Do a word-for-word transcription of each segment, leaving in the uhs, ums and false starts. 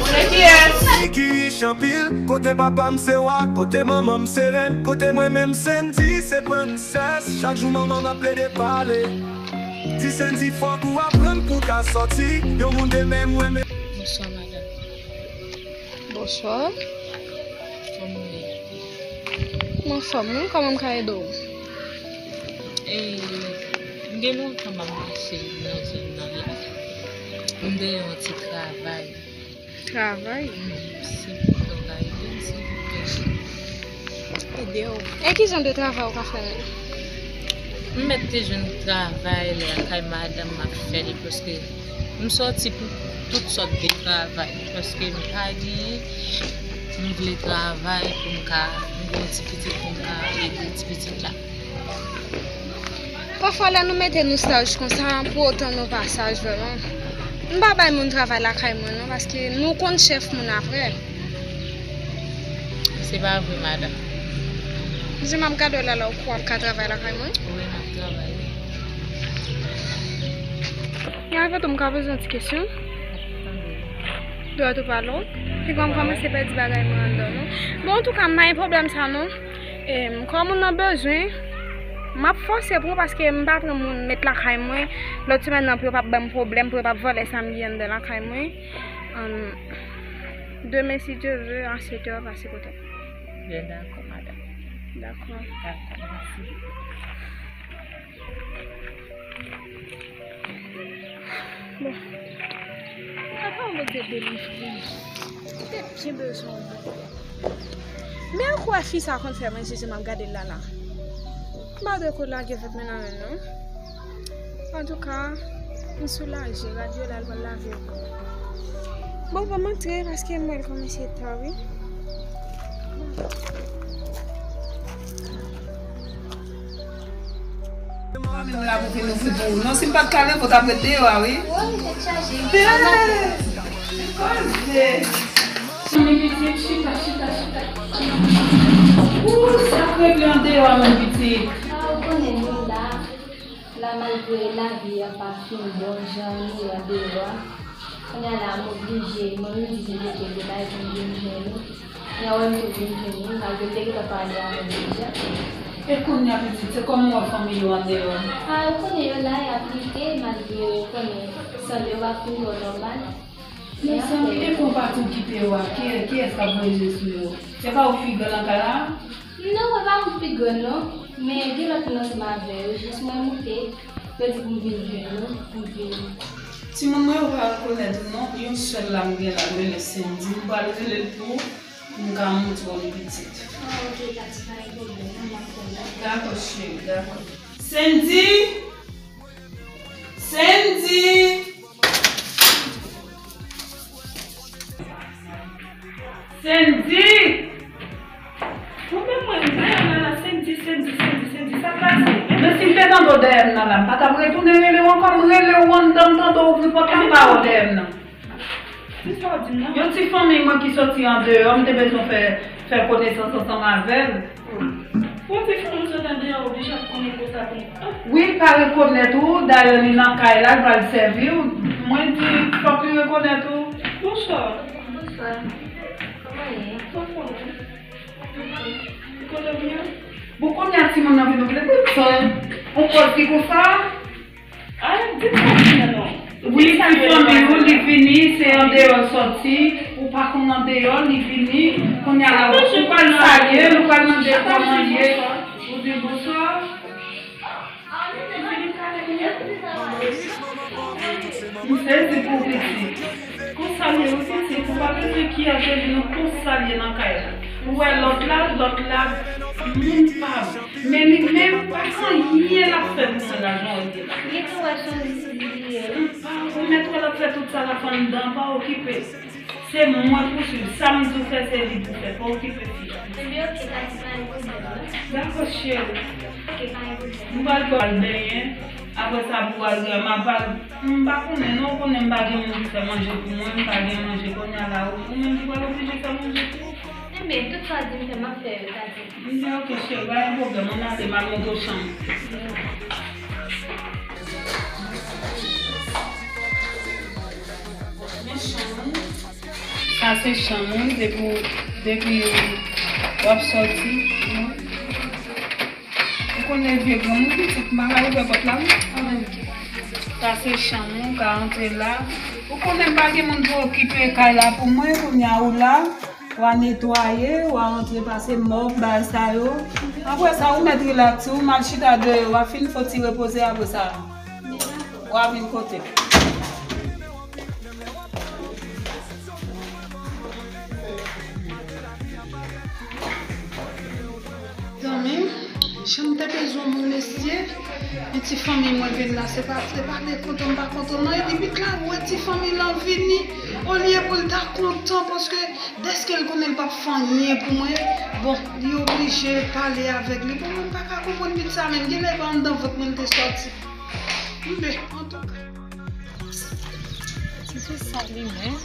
Konnen kiyès? Ki rich anpil, kote papa m se wa, kote manman m se rèn, kote mwen menm Sendy se prensès. Chak jou manman m ap plede pale. Di Sendy fòk ou aprann pou w ka sòti. Yon moun de menm mwen men. Bonswa, madanm. Bonswa. Kòman w ye? M anfòm, wi. Kòman m ka ede w? E, m gen lontan m ap mache nan zòn nan la. M gen yon ti travay. Travay? Wi, si w ka ede m, silvouplè. Ede w. E ki jan de travay ou ka fè menm? M mèt te jwenn travay lakay madanm m ap fè l, paske m sòti pou tout sòt de travay, paske m pa genyen. M vle travay pou m ka, m gen yon ti pitit pou m ka ede ti pitit la. Pafwa, lè nou mete nou staj konsa, pou otan nou pa saj vrèman. M pa bay moun travay lakay mwen, non, paske nou konn chèf moun apre. Se pa vre, madanm. Di m ap gade w la, la, ou kwè w ap ka travay lakay mwen? Wi, m ap travay, wi. Yon avè tou, m ka poze yon ti kesyon? Dwèt ou pa long. Piga m kòmanse pèdi bagay mwen anndan, non. Bon, antouka, m pa gen pwoblèm sa, non. E, kòm moun nan bezwen, m ap fòse pou ou, paske m pa pran moun met lakay mwen. Lòt semèn nan, pou yo pa ban m pwoblèm, pou yo pa vòlè sa m gen anndan lakay mwen. Ann, demen, si Dye vle, a sèt è, pase kote m. Byen, dakò, madanm. Dakò. Dakò, mèsi. Bon. Papa, mwen te delivre. Te byen bezwen w, bon. Men ou kwè fi sa konn fè manje, se m ap gade l la la. M pa dwe kou lage vant mwen nan men l, non. Antouka, m soulaje. Radyo la, l pral lave yo pou mwen. Bon, ban m antre, paske m wè l kòmanse ta, wi. Mwen menm la pou fin ouvri pou ou. Non, si m pa t ka leve, ou t ap ret deyò a, wi. Wi, tèt chaje. Hey! Koze! Chita, chita, chita, chita. Ou, sa k regle andeyò a menm, pitit? A, ou konnen nou la. La, malgre lavi a pa fin bon jan li ye andeyò a, kounye a la, m oblije, mwen menm di m te gen bagay pou m vin jwenn ou. Kounye a, wè m tou vin jwenn ou, malgre m te gentan pale avè w deja. E kounye a, pitit, se kòman w wè fanmi yo andeyò? A, ou konnen yo la, y ap lite, malgre ou konnen sante yo pa fin twò nòmal. Mezanmi, e konpa tou kite yo a, ki, kiyès k ap voye je sou yo? Se pa ou ki gran nan kay la? Non, mwen pa moun pi grann non, men gen lòt moun ansanm avè yo, jis mwen moute, yo di pou m vin jwenn nou, pou m vin. Timoun mwen yo pa rekonèt ou non, yon sèl la m gen la, l rele Sendy, m pral rele l pou ou, pou m ka montre w li pitit. Ah, ok, Tati, pa gen pwoblèm, non, m ap tann. Dakò, cheri, dakò. Sendy! Sendy! Sendy! Ou menm mwen, m dèyè w la, Sendy, Sendy, Sendy, Sendy, sa pase? Men si m te tande w dèyè m nan la, m pa t ap retounen rele w ankò, m rele w anndan, m tande w ouvri pòt la, m pa wè w dèyè m nan. Kisa w di m nan? Yon ti fanmi mwen ki soti andeyò, m te bezwen fè, fè konesans ansanm avè l. Yon ti fanmi soti andeyò, oblije ap konnen konsa tou. Wi, pa rekonèt ou, dayè li nan kay la, l pral sèvi w. Mwen di, fòk li rekonèt ou. Bonswa. Bonswa. Kòman ye? Anfòm wi. Kote w ye? Bon, kounye a timoun nan vin ouvri, pou l fè yon pòz ki konsa. Ay, di m sa ki fè non. Wi, ti fanmi ou, li vini, se andeyò l sòti, ou pa konn andeyò, li vini, kounye a la, ou pral salye l, ou pral mande l kòman l ye, ou di l bonswa. Li vini pale kounye a. M sezi pou pitit. Konsa l ye wi pitit, ou pa bezwen kiyès vin non, konsa l ye nan kay la. Ou wè lòt la, lòt la, moun pa bon. Men li menm, pa gen anyen l ap fè pou mwen la, jan w wè l ye la. Li tou wè chanje sou li ye. M pa remèt wè l ap fè tout sa l ap fè anndan, pa okipe. Se mwen pou swiv. Sa m di w fè, se li pou fè. Pa okipe fi a. Ebyen, oke, Tati, pa gen pwoblèm non. Dakò, cheri. Oke, pa gen pwoblèm. M pral ba w al benyen. Apre sa, pou w al, m ap al, m pa konnen non, ou konnen m pa gen moun ki fè manje pou mwen, m pa gen manje kounye a la, ou, ou menm ki pral oblije fè manje pou ou. Enben, tout sa w di m fè, m ap fè yo, Tati. M di, oke, cheri, pa gen pwoblèm, ann ale, m al montre w chanm ou. Men chanm ou. Sa se chanm ou, depi, depi w ap sòti. Ou konnen vye granmoun pitit, m pa ka ouvè pòt la, non. Sa se chanm ou, w ka antre la. Ou konnen m pa gen moun pou okipe kay la pou mwen, kounye a ou la. W a netwaye, w a antre pase mòb, bagay sa yo. Apre sa, ou mèt rilaks ou, m al chita deyò, w a fin fon ti repoze apre sa. W a vin kote m. Zanmi m, jan m te bezwen moun mesye, yon ti fanmi mwen vin la, se pa, se pa de kontan m pa kontan non, epi pit la wè ti fanmi lan vini, olye pou l ta kontan, paske dèske l konnen l p ap fè anyen pou mwen, bon, li oblije pale avèk li, bon, mwen m pa ka konprann pit sa menm, genlè pa anndan vant mwen l te sòti. Enben, antouka. Si se sa li menm,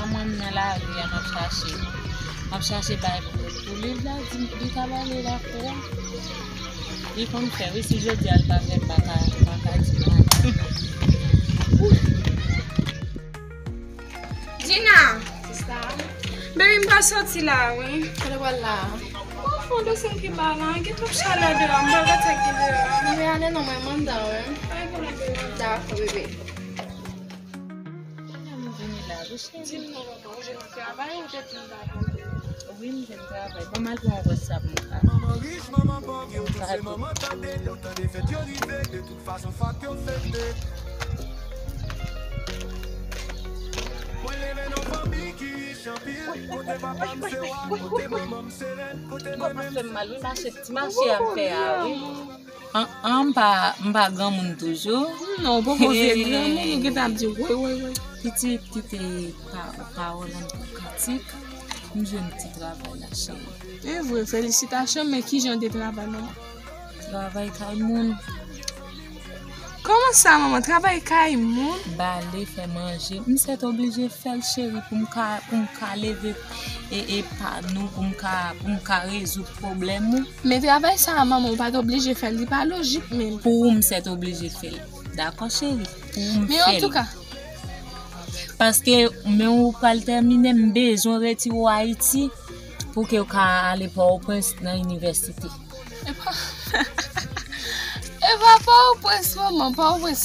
an mwen m nan lari a, m ap chache, m ap chache bay pou, pou li, l a di m li ka ba li lakou a. Li konn fè wi, si jodi a l pa fè, m pa ka, m pa ka di l anyen. Gina! Sista. Baby, m pral sòti la, wi. Kote w pral la? Mwen fon dosye m ki ba la, gen twòp chalè deyò, m pral gade sa k gen deyò. Mwen ale non, mwen manda, wi. Pa gen pwoblèm, baby. Dakò, bebe. Kounye a m vini la, wi, cheri. Di m non, papa, ou jwenn travay, ou te di m pa konn. Wi, m jwenn travay. Bon, m al pran yon pòz sa pou m ka. Manman rich, manman pòv, yo tout se manman tande, lè w tande fèt yo rive, de tout fason fòk yo fete. Mwen leve nan fanmi ki rich anpil, kote papa m se wa, kote manman m se rèn, kote menm. Kòman fè m mal, wi, mache, ti mache a m fè a, wi. An, an, m pa, m pa granmoun toujou. Non, ou poko vye granmoun, ou gentan ap di woy, woy, woy. Pitit, kite pa- pawòl an pou kantik. M jwenn ti travay la, cheri. E vre, felisitasyon, men ki jan de travay, manman? Travay kay moun. Kòman sa, manman? Travay kay moun? Bale, fè manje. M sètoblije fè l, cheri, pou m ka, pou m ka leve e, e pa nou, pou m ka, pou m ka rezoud pwoblèm ou. Men travay sa a, manman, ou pa t oblije fè l, li pa lojik menm. Pou ou, m sètoblije fè l. Dakò, cheri? Pou ou, m fè l. Men antouka, Paske men ou pral tèmine, m bezwen retire w Ayiti pou ke w ka ale Pòtoprens nan inivèsite. E pa, e pa Pòtoprens, manman, Pòtoprens.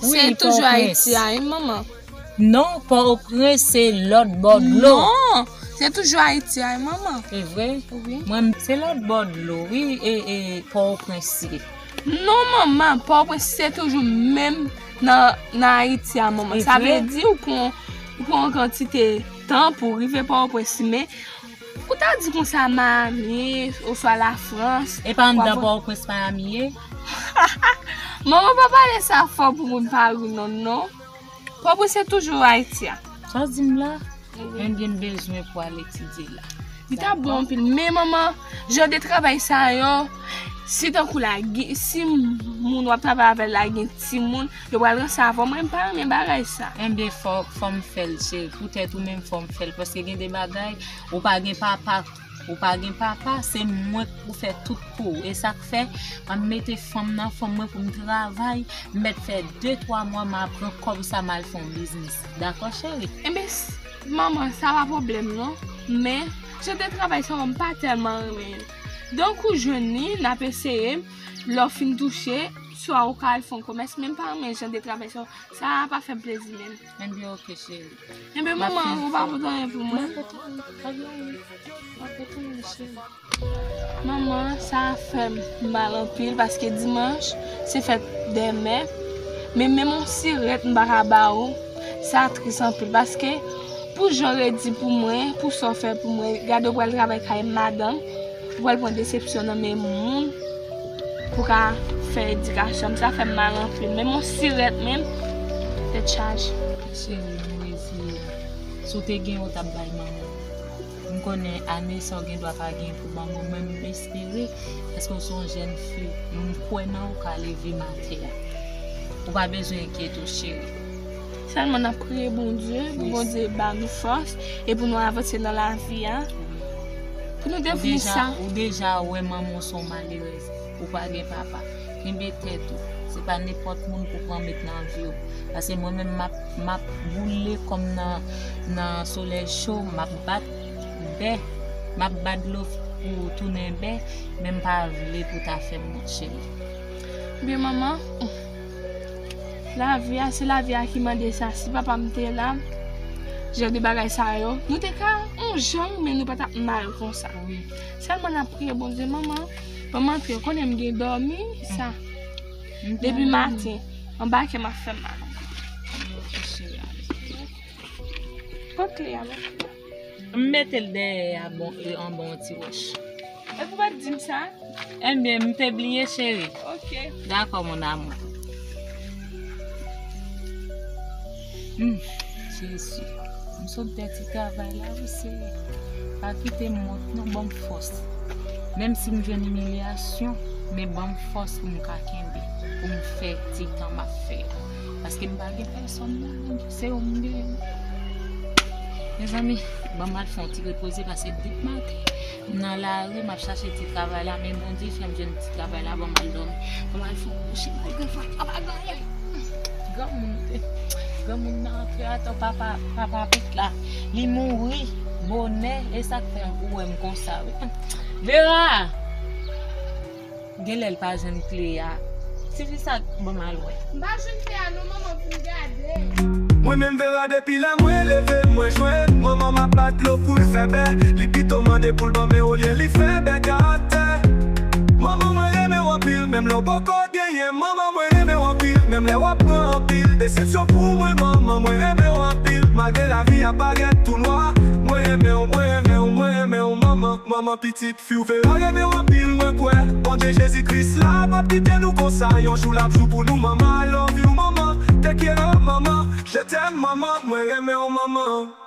Wi, se toujou Pòtoprens. Ayiti a, wi, manman. Non, Pòtoprens se lòt bò dlo. Non, se toujou Ayiti a, wi, manman. Se vre? Wi. Mwen, se lòt bò dlo, wi, e, e Pòtoprens ye. Non, manman, Pòtoprens se toujou menm nan, nan Ayiti a, manman. Sa vle di ou pran, ou pran yon kantite tan pou w rive Pòtoprens, men ou ta di konsa Miami, oswa Lafrans. E pa anndan Pòtoprens Miami ye? Manman, pa pale sa fò pou moun pa ri, non, non. Pòtoprens se toujou Ayiti a. Sa w di m la? Wi. Ebyen, m bezwen pou al etidye la. Li ta bon anpil. Men manman, jan de travay sa yo, si tankou la, gen- si moun w ap travay avè l la gen timoun, yo pral ranse avè w. Mwen, m pa renmen bagay sa. Ebyen, fò, fò m fè l, cheri. Poutèt ou menm, fò m fè l. Paske gen de bagay, ou pa gen papa. Ou pa gen papa, se mwen k pou fè tout pou ou. E sa k fè, m ap mete fanm nan fanm mwen pou m travay. M mèt fè de, twa mwa, m ap pran kòb sa, m al fè yon biznis. Dakò, cheri? Ebyen, s- manman, sa pa pwoblèm, non. Men, jan de travay sa yo, m pa tèlman renmen yo. Donk, ou jwenn li, n ap eseye. Lè w fin touche, swa ou ka al fè yon komès, men m pa renmen jan de travay sa yo. Sa pa fè m plezi menm. Ebyen, oke, cheri. Ebyen, manman, ou pa pote anyen pou mwen? M ap pote anyen. M ap pote anyen, cheri. Manman, sa fè m mal anpil paske dimanch, se fèt dè mè. Men menm yon sirèt m pa ka ba ou. Sa tris anpil paske pou jan w redi pou mwen, pou sa w fè pou mwen, gade w pral travay kay madanm, ou pral pran desepsyon nan men moun pou ka fè edikasyon m. Sa fè m mal anpil. Menm yon sirèt menm, tèt chaje. Cheri, m reziye. Si w te gen, w t ap bay manman. M konnen ane sa w gen dwa pa gen pou ban mwen, men m espere, paske w se yon jèn fi, m kwè nan ou ka leve maten an. Ou pa bezwen enkyete w, cheri. Sèlman n ap priye Bondye, pou Bondye ba nou fòs, e pou nou avanse nan lavi a. Pou nou devni sa. Ou deja wè manman w se yon malerèz. Ou pa gen papa. Kenbe tèt ou. Se pa nenpòt moun pou pran met nan vi w. Paske mwen menm, m ap, m ap boule kò m nan, nan solèy cho, m ap bat bè, m ap bat dlo pou tounen bè, men m pa vle pou ta fè m wont, cheri. Byen, manman, lavi a, se lavi a ki mande sa. Si papa m te la, jan de bagay sa yo, nou te ka yon jan, men nou pa t ap mal konsa. Wi. Sèlman n ap priye Bondye, manman. Ban m antre, ou konnen m gen dòmi, sa. Depi maten, anba kè m ap fè m mal. Pran kle a, ban m kle a. M mete l dèyè a, bon, e, anba yon ti wòch. Epi ou pa t di m sa? Ebyen, m te bliye, cheri. Oke. Dakò, mon amour. Hmm, Jezi. M sot pèdi travay la, wi, Seyè. Pa kite m wont, non, ban m fòs. Menm si m jwenn imilyasyon, men ban m fòs pou m ka kenbe, pou m fè ti tan m ap fè a. Paske m pa gen pèsòn, non, Bondye, se ou m genyen. Mezanmi, ban m al fè yon ti repoze, paske depi maten, m nan lari, m ap chache ti travay la, men Bondye fè m jwenn ti travay la, ban m al dòmi. Ban m al fè yon kouche, malgre fwa, pa pa ganyen. Granmoun, granmoun nan antre atan papa, papa Pit la. Li mouri bonè, e sa k fè ou wè m konsa, wi. Vera! Genlè l pa jwenn kle a. Ti fi sa, ban m al wè. M pa jwenn kle a non, manman, pou m gade. Mwen menm Vera depi lè mwen leve, mwen jwenn manman m ap bat dlo pou l fè bè. Li pito mande pou l ban m, men olye li fè bè atè. Manman, mwen renmen w anpil, menm lè w poko genyen. Manman, mwen renmen w anpil, menm lè w ap pran anpil desepsyon pou mwen. Manman, mwen renmen w anpil, malgre lavi a parèt tou nwa. Mwen renmen w, mwen renmen w, mwen renmen w, manman, manman pitit fi w Vera renmen w anpil, mwen kwè Bondye Jezi Kris la p ap kite nou konsa. Yon jou l ap jou pou nou, manman, I love you, manman. Te quiero, maman, je t'aime, maman, mwen renmen w, maman.